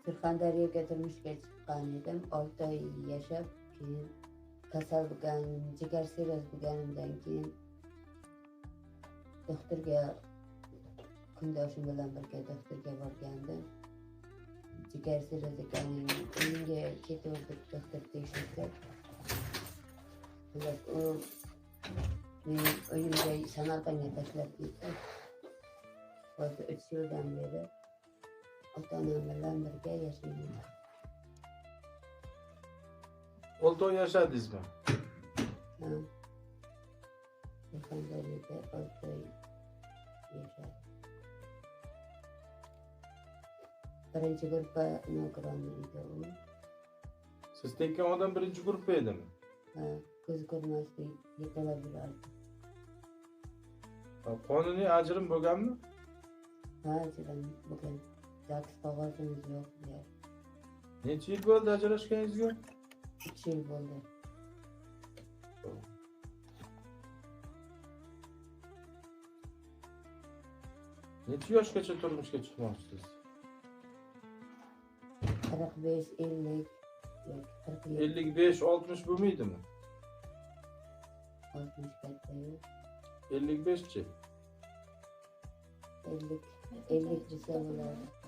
Surxondaryoga turmushga chiqqan edim. 6 oy yashab, keyin kasal bo'lgan, jigar sirroz bo'lganimdan keyin doktorga, kundoshim bilan birga doktorga borgandim. Jigar sirroz ekaning, uyimga ketaver deb doktor tekshirdi. Xullas, u meni uyimga Samarqandga tashlab ketdi. Hozir 3 yildan beri ota-onam bilan birga yashayman. 6 oy yashadingizmi? Ha. Surxondaryoda 6 oy yashadim. Birinchi gruppa nogroni edi u. Siz tekkan odam birinchi gruppa edimi? Ha, ko'z ko'rmaslik, yetalab yurardi. Qonuniy ajrim bo'lganmi? Ha, ajrim bo'lgan. ZAGS qog'ozimiz yo'q deyar. Necha yil bo'ldi ajrashganingizga? 3 yil bo'ldi. Necha yoshgacha turmushga chiqmoqchisiz? 45, 50 yoki 47. 55, 60 bo'lmaydimi? 60 katta-yu. 55-chi? 50, 50 desa bo'ladi.